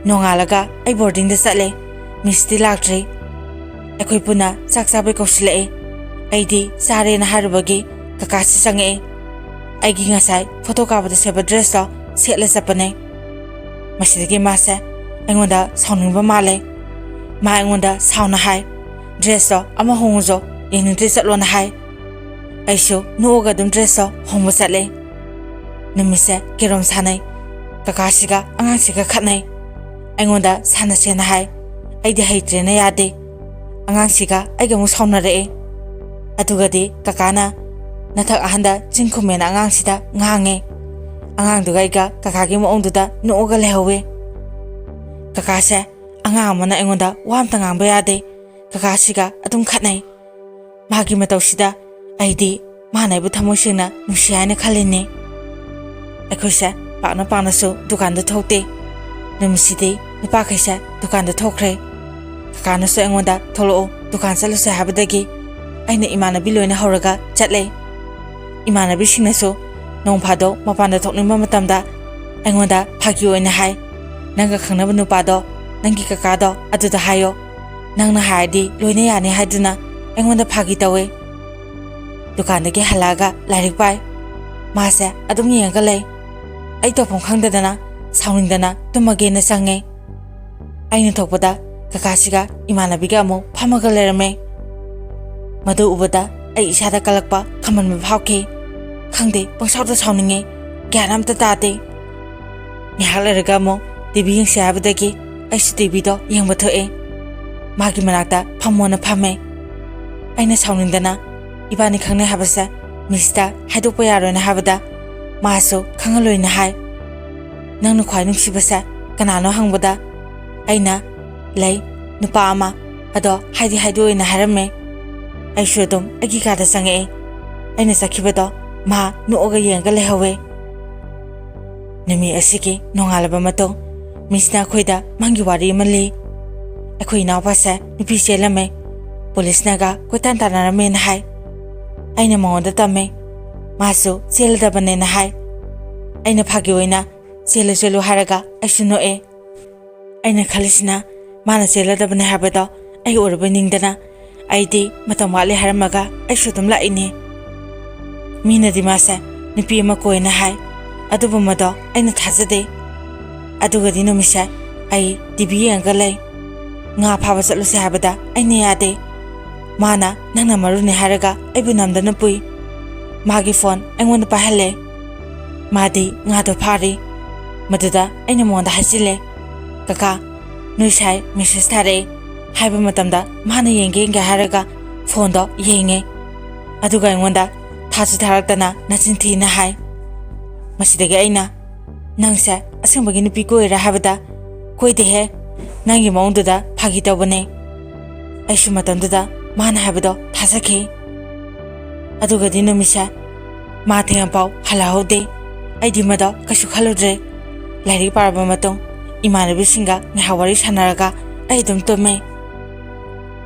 ꯅꯣꯡꯉꯥꯜꯂꯒ ꯑꯩ ꯕꯣꯔꯗꯤꯡꯗ ꯆꯠꯂꯦ꯫ ꯃꯤꯁꯇꯤ ꯂꯥꯛꯇ꯭ꯔꯤ꯫ ꯑꯩꯈꯣꯏ ꯄꯨꯟꯅ ꯆꯥꯛ ꯆꯥꯕꯩ ꯀꯧꯁꯤꯜꯂꯛꯑꯦ꯫ ꯑꯩꯗꯤ ꯆꯥꯔꯦꯅ ꯍꯥꯏꯔꯨꯕꯒꯤ ꯀꯀꯥꯁꯤ ꯆꯪꯉꯛꯑꯦ꯫ ꯑꯩꯒꯤ ꯉꯁꯥꯏ ꯐꯣꯇꯣ ꯀꯥꯞꯄꯗ ꯁꯦꯠꯄ ꯗ꯭ꯔꯦꯁꯇꯣ ꯁꯦꯠꯂ ꯆꯠꯄꯅꯦ꯫ ꯃꯁꯤꯗꯒꯤ ꯃꯥꯁꯦ ꯑꯩꯉꯣꯟꯗ ꯁꯥꯎꯅꯤꯡꯕ ꯃꯥꯜꯂꯦ꯫ ꯃꯥ ꯑꯩꯉꯣꯟꯗ ꯁꯥꯎꯅ ꯍꯥꯏ, "ꯗ꯭ꯔꯦꯁꯇꯣ ꯑꯃ ꯍꯣꯡꯉꯨꯁꯨ, ꯌꯦꯡꯅꯤꯡꯗ꯭ꯔꯦ, ꯆꯠꯂꯣꯅ" ꯍꯥꯏ꯫ ꯑꯩꯁꯨ ꯅꯣꯛꯑꯒ ꯑꯗꯨꯝ ꯗ꯭ꯔꯦꯁꯇꯣ ꯍꯣꯡꯕ ꯆꯠꯂꯦ꯫ ꯅꯨꯃꯤꯠꯁꯦ ꯀꯦꯔꯣꯝ ꯁꯥꯟꯅꯩ꯫ ꯀꯀꯥꯁꯤꯒ ꯑꯉꯥꯡꯁꯤꯒ ꯈꯠꯅꯩ꯫ ꯑꯩꯉꯣꯟꯗ ꯁꯥꯟꯅꯁꯦꯅ ꯍꯥꯏ꯫ ꯑꯩꯗꯤ ꯍꯩꯇ꯭ꯔꯦꯅ ꯌꯥꯗꯦ꯫ ꯑꯉꯥꯡꯁꯤꯒ ꯑꯩꯒ ꯑꯃꯨꯛ ꯁꯥꯎꯅꯔꯛꯑꯦ꯫ ꯑꯗꯨꯒꯗꯤ ꯀꯀꯥꯅ ꯅꯊꯛ ꯑꯍꯟꯗ ꯆꯤꯟ ꯈꯨꯝꯃꯦꯅ ꯑꯉꯥꯡꯁꯤꯗ ꯉꯥꯡꯉꯦ꯫ ꯑꯉꯥꯡꯗꯨꯒ ꯑꯩꯒ ꯀꯀꯥꯒꯤ ꯃꯑꯣꯡꯗꯨꯗ ꯅꯣꯛꯑꯒ ꯂꯩꯍꯧꯋꯦ꯫ ꯀꯀꯥꯁꯦ ꯑꯉꯥꯡ ꯑꯃꯅ ꯑꯩꯉꯣꯟꯗ ꯋꯥ ꯑꯝꯇ ꯉꯥꯡꯕ ꯌꯥꯗꯦ꯫ ꯀꯀꯥꯁꯤꯒ ꯑꯗꯨꯝ ꯈꯠꯅꯩ꯫ ꯃꯥꯒꯤ ꯃꯇꯧꯁꯤꯗ ꯑꯩꯗꯤ ꯃꯥꯅ ꯑꯩꯕꯨ ꯊꯃꯣꯏ ꯁꯦꯡꯅ ꯅꯨꯡꯁꯤ ꯍꯥꯏꯅ ꯈꯜꯂꯤꯅꯤ꯫ ꯑꯩꯈꯣꯏꯁꯦ ꯄꯥꯛꯅ ꯄꯥꯛꯅꯁꯨ ꯗꯨꯀꯥꯟꯗ ꯊꯣꯛꯇꯦ꯫ ꯅꯨꯃꯤꯠꯁꯤꯗꯤ ꯅꯨꯄꯥꯈꯩꯁꯦ ꯗꯨꯀꯥꯟꯗ ꯊꯣꯛꯈ꯭ꯔꯦ꯫ ꯀꯀꯥꯅꯁꯨ ꯑꯩꯉꯣꯟꯗ "ꯊꯣꯛꯂꯛꯑꯣ, ꯗꯨꯀꯥꯟ ꯆꯠꯂꯨꯁꯦ" ꯍꯥꯏꯕꯗꯒꯤ ꯑꯩꯅ ꯏꯃꯥꯟꯅꯕꯤ ꯂꯣꯏꯅ ꯍꯧꯔꯒ ꯆꯠꯂꯦ꯫ ꯏꯃꯥꯟꯅꯕꯤꯁꯤꯡꯅꯁꯨ ꯅꯣꯡ ꯐꯥꯗꯣꯛ ꯃꯄꯥꯟꯗ ꯊꯣꯛꯅꯤꯡꯕ ꯃꯇꯝꯗ ꯑꯩꯉꯣꯟꯗ ꯐꯥꯒꯤ ꯑꯣꯏꯅ ꯍꯥꯏ, "ꯅꯪꯒ ꯈꯪꯅꯕ ꯅꯨꯄꯥꯗꯣ, ꯅꯪꯒꯤ ꯀꯀꯥꯗꯣ, ꯑꯗꯨꯗ ꯍꯥꯏꯌꯣ, ꯅꯪꯅ ꯍꯥꯏꯔꯗꯤ ꯂꯣꯏꯅ ꯌꯥꯅꯤ" ꯍꯥꯏꯗꯨꯅ ꯑꯩꯉꯣꯟꯗ ꯐꯥꯒꯤ ꯇꯧꯋꯦ꯫ ꯗꯨꯀꯥꯟꯗꯒꯤ ꯍꯜꯂꯛꯑꯒ ꯂꯥꯏꯔꯤꯛ ꯄꯥꯏ꯫ ꯃꯥꯁꯦ ꯑꯗꯨꯝ ꯌꯦꯡꯉꯒ ꯂꯩ꯫ ꯑꯩ ꯇꯧꯐꯝ ꯈꯪꯗꯗꯅ ꯁꯥꯎꯅꯤꯡꯗꯅ ꯇꯨꯝꯃꯒꯦꯅ ꯆꯪꯉꯦ꯫ ꯑꯩꯅ ꯊꯣꯛꯄꯗ ꯀꯀꯥꯁꯤꯒ ꯏꯃꯥꯟꯅꯕꯤꯒ ꯑꯃꯨꯛ ꯐꯝꯃꯒ ꯂꯩꯔꯝꯃꯦ꯫ ꯃꯗꯨ ꯎꯕꯗ ꯑꯩ ꯏꯁꯥꯗ ꯀꯜꯂꯛꯄ ꯈꯝꯍꯟꯕ ꯐꯥꯎꯈꯤ꯫ ꯈꯪꯗꯦ, ꯄꯪꯁꯥꯎꯗ ꯁꯥꯎꯅꯤꯡꯉꯦ, ꯒ꯭ꯌꯥꯟ ꯑꯝꯇ ꯇꯥꯗꯦ꯫ ꯉꯥꯏꯍꯥꯛ ꯂꯩꯔꯒ ꯑꯃꯨꯛ ꯇꯤꯚꯤ ꯌꯦꯡꯁꯦ ꯍꯥꯏꯕꯗꯒꯤ ꯑꯩꯁꯨ ꯇꯤꯚꯤꯗꯣ ꯌꯦꯡꯕ ꯊꯣꯛꯑꯦ꯫ ꯃꯥꯒꯤ ꯃꯅꯥꯛꯇ ꯐꯝꯃꯣꯅ ꯐꯝꯃꯦ꯫ ꯑꯩꯅ ꯁꯥꯎꯅꯤꯡꯗꯅ ꯏꯕꯥꯅꯤ ꯈꯪꯅꯩ ꯍꯥꯏꯕꯁꯦ ꯃꯤꯁꯇ ꯍꯥꯏꯗꯣꯛꯄ ꯌꯥꯔꯣꯏꯅ ꯍꯥꯏꯕꯗ ꯃꯥꯁꯨ ꯈꯪꯍꯜꯂꯣꯏꯅ ꯍꯥꯏ꯫ "ꯅꯪꯅ ꯈ꯭ꯋꯥꯏ ꯅꯨꯡꯁꯤꯕꯁꯦ ꯀꯅꯥꯅꯣ?" ꯍꯪꯕꯗ ꯑꯩꯅ, "ꯂꯩ, ꯅꯨꯄꯥ ꯑꯃ, ꯑꯗꯣ ꯍꯥꯏꯗꯤ ꯍꯥꯏꯗꯣꯛꯑꯣꯏꯅ" ꯍꯥꯏꯔꯝꯃꯦ꯫ ꯑꯩꯁꯨ ꯑꯗꯨꯝ ꯑꯩꯒꯤ ꯀꯥꯗ ꯆꯪꯉꯛꯑꯦ꯫ ꯑꯩꯅ ꯆꯠꯈꯤꯕꯗꯣ ꯃꯥ ꯅꯣꯛꯑꯒ ꯌꯦꯡꯉꯒ ꯂꯩꯍꯧꯋꯦ꯫ ꯅꯨꯃꯤꯠ ꯑꯁꯤꯒꯤ ꯅꯣꯡꯉꯥꯜꯂꯕ ꯃꯇꯨꯡ ꯃꯤꯁꯅ ꯑꯩꯈꯣꯏꯗ ꯃꯪꯒꯤ ꯋꯥꯔꯤ ꯑꯃ ꯂꯤ꯫ ꯑꯩꯈꯣꯏ ꯏꯅꯥꯎꯄꯥꯁꯦ ꯅꯨꯄꯤ ꯆꯦꯜꯂꯝꯃꯦ, ꯄꯨꯂꯤꯁꯅꯒ ꯀꯣꯏꯇꯥꯟ ꯇꯥꯟꯅꯔꯝꯃꯦꯅ ꯍꯥꯏ꯫ ꯑꯩꯅ ꯃꯉꯣꯟꯗ ꯇꯝꯃꯦ, ꯃꯥꯁꯨ ꯆꯦꯜꯂꯗꯕꯅꯦꯅ ꯍꯥꯏ꯫ ꯑꯩꯅ ꯐꯥꯒꯤ ꯑꯣꯏꯅ "ꯆꯦꯜꯂꯨ, ꯆꯦꯜꯂꯨ" ꯍꯥꯏꯔꯒ ꯑꯩꯁꯨ ꯅꯣꯛꯑꯦ꯫ ꯑꯩꯅ ꯈꯜꯂꯤꯁꯤꯅ ꯃꯥꯅ ꯆꯦꯜꯂꯗꯕꯅꯦ ꯍꯥꯏꯕꯗꯣ ꯑꯩ ꯑꯣꯏꯔꯕꯣꯏ ꯅꯤꯡꯗꯅ, ꯑꯩꯗꯤ ꯃꯇꯝ ꯋꯥꯠꯂꯤ ꯍꯥꯏꯔꯝꯃꯒ ꯑꯩꯁꯨ ꯑꯗꯨꯝ ꯂꯥꯛꯏꯅꯦ꯫ ꯃꯤꯅꯗꯤ ꯃꯥꯁꯦ ꯅꯨꯄꯤ ꯑꯃ ꯀꯣꯏꯅ ꯍꯥꯏ, ꯑꯗꯨꯕꯨ ꯃꯗꯣ ꯑꯩꯅ ꯊꯥꯖꯗꯦ꯫ ꯑꯗꯨꯒꯗꯤ ꯅꯨꯃꯤꯠꯁꯦ ꯑꯩ ꯇꯤ ꯚꯤ ꯌꯦꯡꯉꯒ ꯂꯩ꯫ ꯉꯥ ꯐꯥꯕ ꯆꯠꯂꯨꯁꯦ ꯍꯥꯏꯕꯗ ꯑꯩꯅ ꯌꯥꯗꯦ꯫ ꯃꯥꯅ ꯅꯪꯅ ꯃꯔꯨꯅꯦ ꯍꯥꯏꯔꯒ ꯑꯩꯕꯨ ꯅꯝꯗꯅ ꯄꯨꯏ꯫ ꯃꯥꯒꯤ ꯐꯣꯟ ꯑꯩꯉꯣꯟꯗ ꯄꯥꯏꯍꯜꯂꯦ꯫ ꯃꯥꯗꯤ ꯉꯥꯗꯣ ꯐꯥꯔꯤ꯫ ꯃꯗꯨꯗ ꯑꯩꯅ ꯃꯉꯣꯟꯗ ꯍꯥꯏꯖꯤꯜꯂꯦ, "ꯀꯀꯥ, ꯅꯣꯏ ꯁꯥꯏ ꯃꯦꯁꯦꯖ ꯊꯥꯔꯛꯑꯦ" ꯍꯥꯏꯕ ꯃꯇꯝꯗ ꯃꯥꯅ ꯌꯦꯡꯒꯦ ꯌꯦꯡꯒꯦ ꯍꯥꯏꯔꯒ ꯐꯣꯟꯗꯣ ꯌꯦꯡꯉꯦ꯫ ꯑꯗꯨꯒ ꯑꯩꯉꯣꯟꯗ ꯊꯥꯁꯨ ꯊꯥꯔꯛꯇꯅ "ꯅꯆꯤꯟ ꯊꯤꯅ" ꯍꯥꯏ꯫ ꯃꯁꯤꯗꯒꯤ ꯑꯩꯅ, "ꯅꯪꯁꯦ ꯑꯁꯦꯡꯕꯒꯤ ꯅꯨꯄꯤ ꯀꯣꯏꯔꯥ?" ꯍꯥꯏꯕꯗ, "ꯀꯣꯏꯗꯦꯍꯦ, ꯅꯪꯒꯤ ꯃꯑꯣꯡꯗꯨꯗ ꯐꯥꯒꯤ ꯇꯧꯕꯅꯦ"꯫ ꯑꯩꯁꯨ ꯃꯇꯝꯗꯨꯗ ꯃꯥꯅ ꯍꯥꯏꯕꯗꯣ ꯊꯥꯖꯈꯤ꯫ ꯑꯗꯨꯒꯗꯤ ꯅꯨꯃꯤꯠꯁꯦ ꯃꯥ ꯊꯦꯡꯅꯐꯥꯎ ꯍꯜꯂꯛꯍꯧꯗꯦ꯫ ꯑꯩꯗꯤ ꯃꯗꯣ ꯀꯩꯁꯨ ꯈꯜꯂꯨꯗ꯭ꯔꯦ꯫ ꯂꯥꯏꯔꯤꯛ ꯄꯥꯔꯕ ꯃꯇꯨꯡ ꯏꯃꯥꯟꯅꯕꯤꯁꯤꯡꯒ ꯉꯥꯏꯍꯥꯛ ꯋꯥꯔꯤ ꯁꯥꯟꯅꯔꯒ ꯑꯩ ꯑꯗꯨꯝ ꯇꯨꯝꯃꯦ꯫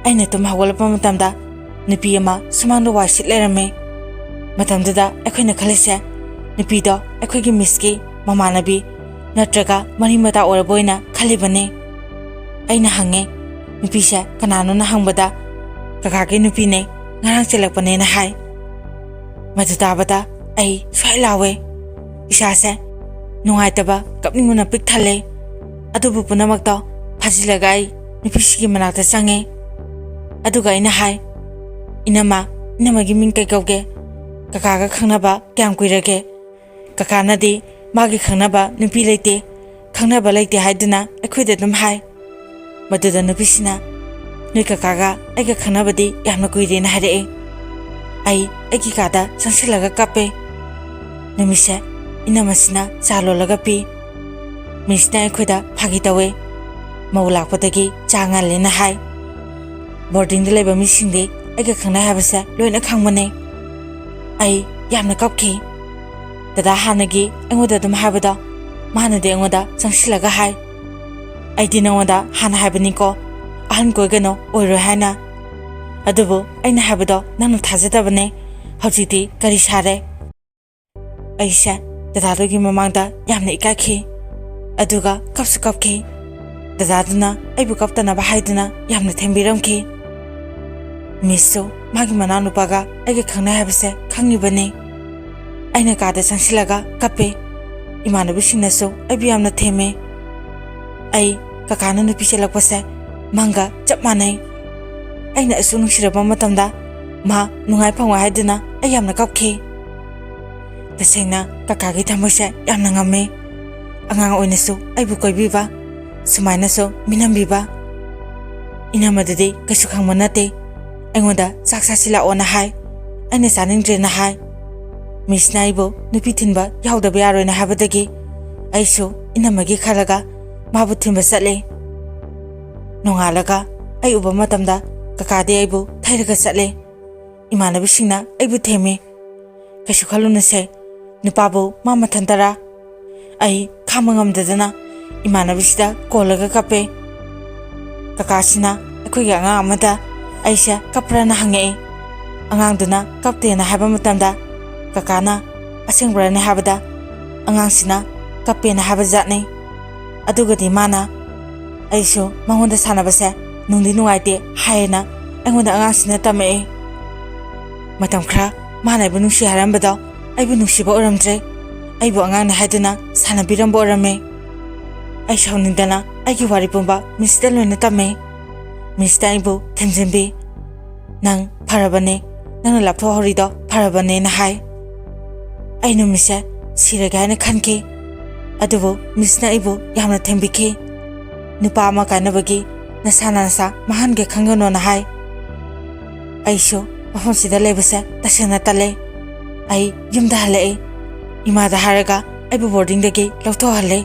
ꯑꯩꯅ ꯇꯨꯝ ꯍꯧꯒꯠꯂꯛꯄ ꯃꯇꯝꯗ ꯅꯨꯄꯤ ꯑꯃ ꯁꯨꯃꯥꯡꯗ ꯋꯥꯏ ꯁꯤꯠ ꯂꯩꯔꯝꯃꯦ꯫ ꯃꯇꯝꯗꯨꯗ ꯑꯩꯈꯣꯏꯅ ꯈꯜꯂꯤꯁꯦ ꯅꯨꯄꯤꯗꯣ ꯑꯩꯈꯣꯏꯒꯤ ꯃꯤꯁꯀꯤ ꯃꯃꯥꯟꯅꯕꯤ ꯅꯠꯇ꯭ꯔꯒ ꯃꯔꯤ ꯃꯇꯥ ꯑꯣꯏꯔꯕ ꯑꯣꯏꯅ ꯈꯜꯂꯤꯕꯅꯤ꯫ ꯑꯩꯅ ꯍꯪꯉꯦ, "ꯅꯨꯄꯤꯁꯦ ꯀꯅꯥꯅꯣꯅ?" ꯍꯪꯕꯗ, "ꯀꯀꯥꯒꯤ ꯅꯨꯄꯤꯅꯦ, ꯉꯔꯥꯡ ꯆꯦꯜꯂꯛꯄꯅꯦꯅ" ꯍꯥꯏ꯫ ꯃꯗꯨ ꯇꯥꯕꯗ ꯑꯩ ꯁ꯭ꯋꯥꯏ ꯂꯥꯎꯋꯦ꯫ ꯏꯁꯥꯁꯦ ꯅꯨꯡꯉꯥꯏꯇꯕ, ꯀꯞꯅꯤꯡꯕꯅ ꯄꯤꯛ ꯊꯜꯂꯦ꯫ ꯑꯗꯨꯕꯨ ꯄꯨꯝꯅꯃꯛꯇꯣ ꯐꯥꯖꯤꯜꯂꯒ ꯑꯩ ꯅꯨꯄꯤꯁꯤꯒꯤ ꯃꯅꯥꯛꯇ ꯆꯪꯉꯦ꯫ ꯑꯗꯨꯒ ꯑꯩꯅ ꯍꯥꯏ, "ꯏꯅꯝꯃ, ꯏꯅꯝꯃꯒꯤ ꯃꯤꯡ ꯀꯩ ꯀꯧꯒꯦ? ꯀꯀꯥꯒ ꯈꯪꯅꯕ ꯀꯌꯥꯝ ꯀꯨꯏꯔꯒꯦ? ꯀꯀꯥꯅꯗꯤ ꯃꯥꯒꯤ ꯈꯪꯅꯕ ꯅꯨꯄꯤ ꯂꯩꯇꯦ, ꯈꯪꯅꯕ ꯂꯩꯇꯦ ꯍꯥꯏꯗꯨꯅ ꯑꯩꯈꯣꯏꯗ ꯑꯗꯨꯝ ꯍꯥꯏ"꯫ ꯃꯗꯨꯗ ꯅꯨꯄꯤꯁꯤꯅ, "ꯅꯣꯏ ꯀꯀꯥꯒ ꯑꯩꯒ ꯈꯪꯅꯕꯗꯤ ꯌꯥꯝꯅ ꯀꯨꯏꯔꯦꯅ" ꯍꯥꯏꯔꯛꯑꯦ꯫ ꯑꯩ ꯑꯩꯒꯤ ꯀꯥꯗ ꯆꯪꯁꯤꯜꯂꯒ ꯀꯞꯄꯦ꯫ ꯅꯨꯃꯤꯠꯁꯦ ꯏꯅꯝꯃꯁꯤꯅ ꯆꯥ ꯂꯣꯜꯂꯒ ꯄꯤ꯫ ꯃꯤꯁꯅ ꯑꯩꯈꯣꯏꯗ ꯐꯥꯒꯤ ꯇꯧꯋꯦ, "ꯃꯧ ꯂꯥꯛꯄꯗꯒꯤ ꯆꯥ ꯉꯜꯂꯦꯅ" ꯍꯥꯏ꯫ ꯕꯣꯔꯗꯤꯡꯗ ꯂꯩꯕ ꯃꯤꯁꯤꯡꯗꯤ ꯑꯩꯒ ꯈꯪꯅꯩ ꯍꯥꯏꯕꯁꯦ ꯂꯣꯏꯅ ꯈꯪꯕꯅꯦ꯫ ꯑꯩ ꯌꯥꯝꯅ ꯀꯞꯈꯤ꯫ ꯗꯗꯥ ꯍꯥꯟꯅꯒꯤ ꯑꯩꯉꯣꯟꯗ ꯑꯗꯨꯝ ꯍꯥꯏꯕꯗꯣ ꯃꯥꯅꯗꯤ ꯑꯩꯉꯣꯟꯗ ꯆꯪꯁꯤꯜꯂꯒ ꯍꯥꯏ, "ꯑꯩꯗꯤ ꯅꯉꯣꯟꯗ ꯍꯥꯟꯅ ꯍꯥꯏꯕꯅꯤꯀꯣ, ꯑꯍꯟ ꯀꯣꯏꯒꯅꯨ, ꯑꯣꯏꯔꯣꯏ ꯍꯥꯏꯅ꯫ ꯑꯗꯨꯕꯨ ꯑꯩꯅ ꯍꯥꯏꯕꯗꯣ ꯅꯪꯅ ꯊꯥꯖꯗꯕꯅꯦ꯫ ꯍꯧꯖꯤꯛꯇꯤ ꯀꯔꯤ ꯁꯥꯔꯦ?" ꯑꯩꯁꯦ ꯗꯗꯥꯗꯨꯒꯤ ꯃꯃꯥꯡꯗ ꯌꯥꯝꯅ ꯏꯀꯥꯏꯈꯤ, ꯑꯗꯨꯒ ꯀꯞꯁꯨ ꯀꯞꯈꯤ꯫ ꯗꯗꯥꯗꯨꯅ ꯑꯩꯕꯨ ꯀꯞꯇꯅꯕ ꯍꯥꯏꯗꯨꯅ ꯌꯥꯝꯅ ꯊꯦꯝꯕꯤꯔꯝꯈꯤ꯫ ꯃꯤꯁꯁꯨ ꯃꯥꯒꯤ ꯃꯅꯥꯎꯅꯨꯄꯥꯒ ꯑꯩꯒ ꯈꯪꯅꯩ ꯍꯥꯏꯕꯁꯦ ꯈꯪꯉꯤꯕꯅꯤ꯫ ꯑꯩꯅ ꯀꯥꯗ ꯆꯪꯁꯤꯜꯂꯒ ꯀꯞꯄꯦ꯫ ꯏꯃꯥꯟꯅꯕꯤꯁꯤꯡꯅꯁꯨ ꯑꯩꯕꯨ ꯌꯥꯝꯅ ꯊꯦꯝꯃꯦ꯫ ꯑꯩ ꯀꯀꯥꯅ ꯅꯨꯄꯤ ꯆꯦꯜꯂꯛꯄꯁꯦ ꯃꯪꯒ ꯆꯞ ꯃꯥꯟꯅꯩ꯫ ꯑꯩꯅ ꯑꯁꯨꯛ ꯅꯨꯡꯁꯤꯔꯕ ꯃꯇꯝꯗ ꯃꯥ ꯅꯨꯡꯉꯥꯏ ꯐꯪꯉꯣꯏ ꯍꯥꯏꯗꯨꯅ ꯑꯩ ꯌꯥꯝꯅ ꯀꯞꯈꯤ꯫ ꯇꯁꯦꯡꯅ ꯀꯀꯥꯒꯤ ꯊꯃꯣꯏꯁꯦ ꯌꯥꯝꯅ ꯉꯝꯃꯦ꯫ ꯑꯉꯥꯡ ꯑꯣꯏꯅꯁꯨ ꯑꯩꯕꯨ ꯀꯣꯏꯕꯤꯕ, ꯁꯨꯃꯥꯏꯅꯁꯨ ꯃꯤꯅꯝꯕꯤꯕ꯫ ꯏꯅꯝꯃꯗꯨꯗꯤ ꯀꯩꯁꯨ ꯈꯪꯕ ꯅꯠꯇꯦ꯫ ꯑꯩꯉꯣꯟꯗ ꯆꯥꯛ ꯆꯥꯁꯤ ꯂꯥꯛꯑꯣꯅ ꯍꯥꯏ꯫ ꯑꯩꯅ ꯆꯥꯅꯤꯡꯗ꯭ꯔꯦꯅ ꯍꯥꯏ꯫ ꯃꯤꯁꯅ ꯑꯩꯕꯨ ꯅꯨꯄꯤ ꯊꯤꯟꯕ ꯌꯥꯎꯗꯕ ꯌꯥꯔꯣꯏꯅ ꯍꯥꯏꯕꯗꯒꯤ ꯑꯩꯁꯨ ꯏꯅꯝꯃꯒꯤ ꯈꯜꯂꯒ ꯃꯥꯕꯨ ꯊꯤꯟꯕ ꯆꯠꯂꯦ꯫ ꯅꯣꯡꯉꯥꯜꯂꯒ ꯑꯩ ꯎꯕ ꯃꯇꯝꯗ ꯀꯀꯥꯗꯤ ꯑꯩꯕꯨ ꯊꯩꯔꯒ ꯆꯠꯂꯦ꯫ ꯏꯃꯥꯟꯅꯕꯤꯁꯤꯡꯅ ꯑꯩꯕꯨ ꯊꯦꯝꯃꯤ꯫ "ꯀꯩꯁꯨ ꯈꯜꯂꯨꯅꯨꯁꯦ, ꯅꯨꯄꯥꯕꯨ ꯃꯥ ꯃꯊꯟꯇꯔꯥ?" ꯑꯩ ꯈꯥꯡꯕ ꯉꯝꯗꯗꯅ ꯏꯃꯥꯟꯅꯕꯤꯁꯤꯗ ꯀꯣꯜꯂꯒ ꯀꯞꯄꯦ꯫ ꯀꯀꯥꯁꯤꯅ ꯑꯩꯈꯣꯏꯒꯤ ꯑꯉꯥꯡ ꯑꯃꯗ ꯑꯩꯁꯦ ꯀꯞꯄ꯭ꯔꯅ ꯍꯪꯉꯛꯏ꯫ ꯑꯉꯥꯡꯗꯨꯅ ꯀꯞꯇꯦꯅ ꯍꯥꯏꯕ ꯃꯇꯝꯗ ꯀꯀꯥꯅ ꯑꯁꯦꯡꯕ꯭ꯔꯅ ꯍꯥꯏꯕꯗ ꯑꯉꯥꯡꯁꯤꯅ ꯀꯞꯄꯦꯅ ꯍꯥꯏꯕ ꯖꯥꯠꯅꯤ꯫ ꯑꯗꯨꯒꯗꯤ ꯃꯥꯅ ꯑꯩꯁꯨ ꯃꯉꯣꯟꯗ ꯁꯥꯟꯅꯕꯁꯦ ꯅꯨꯡꯗꯤ ꯅꯨꯡꯉꯥꯏꯇꯦ ꯍꯥꯏꯌꯦꯅ ꯑꯩꯉꯣꯟꯗ ꯑꯉꯥꯡꯁꯤꯅ ꯇꯝꯃꯛꯏ꯫ ꯃꯇꯝ ꯈꯔ ꯃꯥꯅ ꯑꯩꯕꯨ ꯅꯨꯡꯁꯤ ꯍꯥꯏꯔꯝꯕꯗꯣ ꯑꯩꯕꯨ ꯅꯨꯡꯁꯤꯕ ꯑꯣꯏꯔꯝꯗ꯭ꯔꯦ, ꯑꯩꯕꯨ ꯑꯉꯥꯡꯅꯤ ꯍꯥꯏꯗꯨꯅ ꯁꯥꯟꯅꯕꯤꯔꯝꯕ ꯑꯣꯏꯔꯝꯃꯦ꯫ ꯑꯩ ꯁꯥꯎꯅꯤꯡꯗꯅ ꯑꯩꯒꯤ ꯋꯥꯔꯤ ꯄꯨꯝꯕ ꯃꯤꯁꯇ ꯂꯣꯏꯅ ꯇꯝꯃꯦ꯫ ꯃꯤꯁꯇ ꯑꯩꯕꯨ ꯊꯦꯝꯖꯤꯟꯕꯤ꯫ "ꯅꯪ ꯐꯔꯕꯅꯦ, ꯅꯪꯅ ꯂꯥꯞꯊꯣꯛꯍꯧꯔꯤꯗꯣ ꯐꯔꯕꯅꯦꯅ" ꯍꯥꯏ꯫ ꯑꯩ ꯅꯨꯃꯤꯠꯁꯦ ꯁꯤꯔꯒꯦ ꯍꯥꯏꯅ ꯈꯟꯈꯤ꯫ ꯑꯗꯨꯕꯨ ꯃꯤꯁꯅ ꯑꯩꯕꯨ ꯌꯥꯝꯅ ꯊꯦꯝꯕꯤꯈꯤ꯫ "ꯅꯨꯄꯥ ꯑꯃ ꯀꯥꯏꯅꯕꯒꯤ ꯅꯁꯥꯅ ꯅꯁꯥ ꯃꯥꯡꯍꯟꯒꯦ ꯈꯟꯒꯅꯣꯅ" ꯍꯥꯏ꯫ ꯑꯩꯁꯨ ꯃꯐꯝꯁꯤꯗ ꯂꯩꯕꯁꯦ ꯇꯁꯦꯡꯅ ꯇꯜꯂꯦ꯫ ꯑꯩ ꯌꯨꯝꯗ ꯍꯜꯂꯛꯑꯦ꯫ ꯏꯃꯥꯗ ꯍꯥꯏꯔꯒ ꯑꯩꯕꯨ ꯕꯣꯔꯗꯤꯡꯗꯒꯤ ꯂꯧꯊꯣꯛꯍꯜꯂꯦ꯫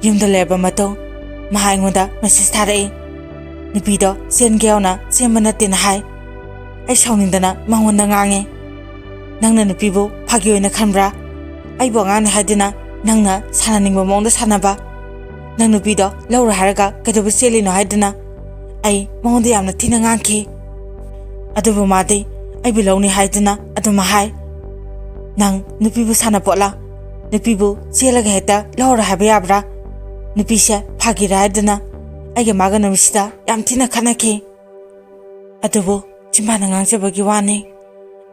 ꯌꯨꯝꯗ ꯂꯩꯔꯕ ꯃꯇꯨꯡ ꯃꯍꯥꯛ ꯑꯩꯉꯣꯟꯗ ꯃꯦꯁꯦꯖ ꯊꯥꯔꯛꯏ꯫ "ꯅꯨꯄꯤꯗꯣ ꯆꯦꯟꯒꯦ ꯌꯥꯎꯅ ꯆꯦꯟꯕ ꯅꯠꯇꯦꯅ" ꯍꯥꯏ꯫ ꯑꯩ ꯁꯥꯎꯅꯤꯡꯗꯅ ꯃꯉꯣꯟꯗ ꯉꯥꯡꯉꯤ꯫ "ꯅꯪꯅ ꯅꯨꯄꯤꯕꯨ ꯐꯥꯒꯤ ꯑꯣꯏꯅ ꯈꯟꯕ꯭ꯔꯥ? ꯑꯩꯕꯨ ꯑꯉꯥꯡꯅꯤ ꯍꯥꯏꯗꯨꯅ ꯅꯪꯅ ꯁꯥꯟꯅꯅꯤꯡꯕ ꯃꯑꯣꯡꯗ ꯁꯥꯟꯅꯕ꯫ ꯅꯪ ꯅꯨꯄꯤꯗꯣ ꯂꯧꯔꯣꯏ ꯍꯥꯏꯔꯒ ꯀꯩꯗꯧꯕ ꯆꯦꯜꯂꯤꯅꯣ?" ꯍꯥꯏꯗꯨꯅ ꯑꯩ ꯃꯉꯣꯟꯗ ꯌꯥꯝꯅ ꯊꯤꯅ ꯉꯥꯡꯈꯤ꯫ ꯑꯗꯨꯕꯨ ꯃꯥꯗꯤ ꯑꯩꯕꯨ ꯂꯧꯅꯤ ꯍꯥꯏꯗꯨꯅ ꯑꯗꯨꯝ ꯍꯥꯏ꯫ ꯅꯪ ꯅꯨꯄꯤꯕꯨ ꯁꯥꯟꯅꯄꯣꯠꯂꯥ? ꯅꯨꯄꯤꯕꯨ ꯆꯦꯜꯂꯒ ꯍꯦꯛꯇ ꯂꯧꯔꯣ ꯍꯥꯏꯕ ꯌꯥꯕ꯭ꯔꯥ? ꯅꯨꯄꯤꯁꯦ ꯐꯥꯒꯤꯔꯥ ꯍꯥꯏꯗꯨꯅ ꯑꯩꯒ ꯃꯥꯒ ꯅꯨꯃꯤꯠꯁꯤꯗ ꯌꯥꯝ ꯊꯤꯅ ꯈꯠꯅꯈꯤ꯫ ꯑꯗꯨꯕꯨ ꯆꯤꯟꯕꯥꯟꯅ ꯉꯥꯡꯖꯕꯒꯤ ꯋꯥꯅꯤ꯫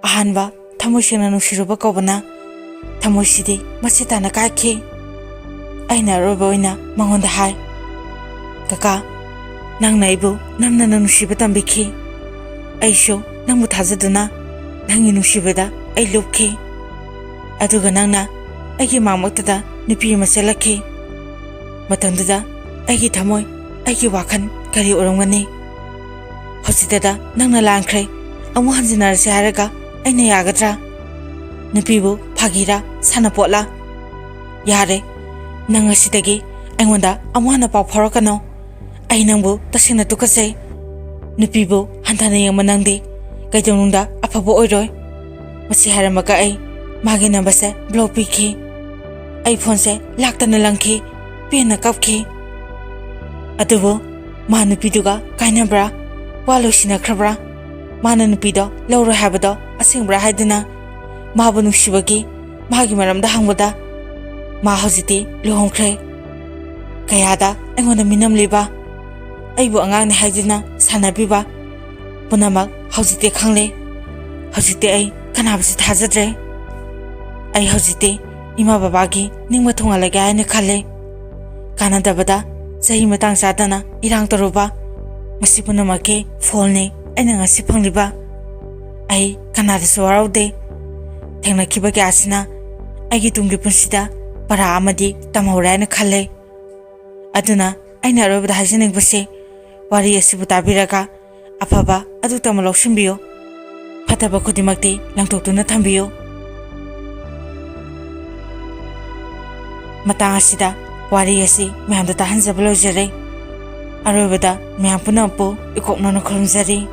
ꯑꯍꯥꯟꯕ ꯊꯃꯣꯏ ꯁꯦꯡꯅ ꯅꯨꯡꯁꯤꯔꯨꯕ ꯀꯧꯕꯅ ꯊꯃꯣꯏꯁꯤꯗꯤ ꯃꯁꯤ ꯇꯥꯅ ꯀꯥꯏꯈꯤ꯫ ꯑꯩꯅ ꯑꯔꯣꯏꯕ ꯑꯣꯏꯅ ꯃꯉꯣꯟꯗ ꯍꯥꯏ, "ꯀꯀꯥ, ꯅꯪꯅ ꯑꯩꯕꯨ ꯅꯝꯅꯅ ꯅꯨꯡꯁꯤꯕ ꯇꯝꯕꯤꯈꯤ꯫ ꯑꯩꯁꯨ ꯅꯪꯕꯨ ꯊꯥꯖꯗꯨꯅ ꯅꯪꯒꯤ ꯅꯨꯡꯁꯤꯕꯗ ꯑꯩ ꯂꯨꯞꯈꯤ꯫ ꯑꯗꯨꯒ ꯅꯪꯅ ꯑꯩꯒꯤ ꯃꯥꯡꯃꯛꯇꯗ ꯅꯨꯄꯤ ꯑꯃ ꯆꯦꯜꯂꯛꯈꯤ꯫ ꯃꯇꯝꯗꯨꯗ ꯑꯩꯒꯤ ꯊꯃꯣꯏ, ꯑꯩꯒꯤ ꯋꯥꯈꯜ ꯀꯔꯤ ꯑꯣꯏꯔꯝꯒꯅꯤ? ꯍꯧꯖꯤꯛꯇꯗ ꯅꯪꯅ ꯂꯥꯟꯈ꯭ꯔꯦ, ꯑꯃꯨꯛ ꯍꯟꯖꯤꯟꯅꯔꯁꯦ ꯍꯥꯏꯔꯒ ꯑꯩꯅ ꯌꯥꯒꯗ꯭ꯔꯥ? ꯅꯨꯄꯤꯕꯨ ꯐꯥꯒꯤꯔꯥ, ꯁꯥꯟꯅꯄꯣꯠꯂꯥ? ꯌꯥꯔꯦ, ꯅꯪ ꯉꯁꯤꯗꯒꯤ ꯑꯩꯉꯣꯟꯗ ꯑꯃꯨꯛ ꯍꯟꯅ ꯄꯥꯎ ꯐꯥꯎꯔꯛꯀꯅꯨ꯫ ꯑꯩ ꯅꯪꯕꯨ ꯇꯁꯦꯡꯅ ꯇꯨꯀꯠꯆꯩ꯫ ꯅꯨꯄꯤꯕꯨ ꯍꯟꯊꯅ ꯌꯦꯡꯕ ꯅꯪꯗꯤ ꯀꯩꯗꯧꯅꯨꯡꯗ ꯑꯐꯕ ꯑꯣꯏꯔꯣꯏ꯫" ꯃꯁꯤ ꯍꯥꯏꯔꯝꯃꯒ ꯑꯩ ꯃꯥꯒꯤ ꯅꯝꯕꯔꯁꯦ ꯕ꯭ꯂꯣꯛ ꯄꯤꯈꯤ꯫ ꯑꯩ ꯐꯣꯟꯁꯦ ꯂꯥꯛꯇꯅ ꯂꯪꯈꯤ, ꯄꯦꯟꯅ ꯀꯞꯈꯤ꯫ ꯑꯗꯨꯕꯨ ꯃꯥ ꯅꯨꯄꯤꯗꯨꯒ ꯀꯥꯏꯅꯕ꯭ꯔꯥ, ꯋꯥ ꯂꯣꯏꯁꯤꯟꯅꯈ꯭ꯔꯕ꯭ꯔꯥ, ꯃꯥꯅ ꯅꯨꯄꯤꯗꯣ ꯂꯧꯔꯣꯏ ꯍꯥꯏꯕꯗꯣ ꯑꯁꯦꯡꯕ꯭ꯔꯥ ꯍꯥꯏꯗꯨꯅ ꯃꯥꯕꯨ ꯅꯨꯡꯁꯤꯕꯒꯤ ꯃꯥꯒꯤ ꯃꯔꯝꯗ ꯍꯪꯕꯗ, ꯃꯥ ꯍꯧꯖꯤꯛꯇꯤ ꯂꯨꯍꯣꯡꯈ꯭ꯔꯦ꯫ ꯀꯌꯥꯗ ꯑꯩꯉꯣꯟꯗ ꯃꯤꯅꯝꯂꯤꯕ, ꯑꯩꯕꯨ ꯑꯉꯥꯡꯅꯤ ꯍꯥꯏꯗꯨꯅ ꯁꯥꯟꯅꯕꯤꯕ ꯄꯨꯝꯅꯃꯛ ꯍꯧꯖꯤꯛꯇꯤ ꯈꯪꯂꯦ꯫ ꯍꯧꯖꯤꯛꯇꯤ ꯑꯩ ꯀꯅꯥꯕꯨꯁꯨ ꯊꯥꯖꯗ꯭ꯔꯦ꯫ ꯑꯩ ꯍꯧꯖꯤꯛꯇꯤ ꯏꯃꯥ ꯕꯕꯥꯒꯤ ꯅꯤꯡꯕ ꯊꯨꯡꯍꯜꯂꯒꯦ ꯍꯥꯏꯅ ꯈꯜꯂꯦ꯫ ꯀꯥꯟꯅꯗꯕꯗ ꯆꯍꯤ ꯃꯇꯥꯡ ꯆꯥꯗꯅ ꯏꯔꯥꯡ ꯇꯧꯔꯨꯕ, ꯃꯁꯤ ꯄꯨꯝꯅꯃꯛꯀꯤ ꯐꯣꯜꯅꯤ ꯑꯩꯅ ꯉꯁꯤ ꯐꯪꯂꯤꯕ꯫ ꯑꯩ ꯀꯅꯥꯗꯁꯨ ꯋꯥꯔꯧꯗꯦ꯫ ꯊꯦꯡꯅꯈꯤꯕ ꯀꯌꯥꯁꯤꯅ ꯑꯩꯒꯤ ꯇꯨꯡꯒꯤ ꯄꯨꯟꯁꯤꯗ ꯄꯔꯥ ꯑꯃꯗꯤ ꯇꯝꯍꯧꯔꯦ ꯍꯥꯏꯅ ꯈꯜꯂꯦ꯫ ꯑꯗꯨꯅ ꯑꯩꯅ ꯑꯔꯣꯏꯕꯗ ꯍꯥꯏꯖꯅꯤꯡꯕꯁꯤ, ꯋꯥꯔꯤ ꯑꯁꯤꯕꯨ ꯇꯥꯕꯤꯔꯒ ꯑꯐꯕ ꯑꯗꯨꯇꯃꯛ ꯂꯧꯁꯤꯟꯕꯤꯌꯨ꯫ ꯐꯠꯇꯕ ꯈꯨꯗꯤꯡꯃꯛꯇꯤ ꯂꯪꯊꯣꯛꯇꯨꯅ ꯊꯝꯕꯤꯌꯨ꯫ ꯃꯇꯥꯡ ꯑꯁꯤꯗ ꯋꯥꯔꯤ ꯑꯁꯤ ꯃꯌꯥꯝꯗ ꯇꯥꯍꯟꯖꯕ ꯂꯣꯏꯖꯔꯦ꯫ ꯑꯔꯣꯏꯕꯗ ꯃꯌꯥꯝ ꯄꯨꯝꯅꯃꯛꯄꯨ ꯏꯀꯣꯛꯅꯅ ꯈꯨꯔꯨꯝꯖꯔꯤ꯫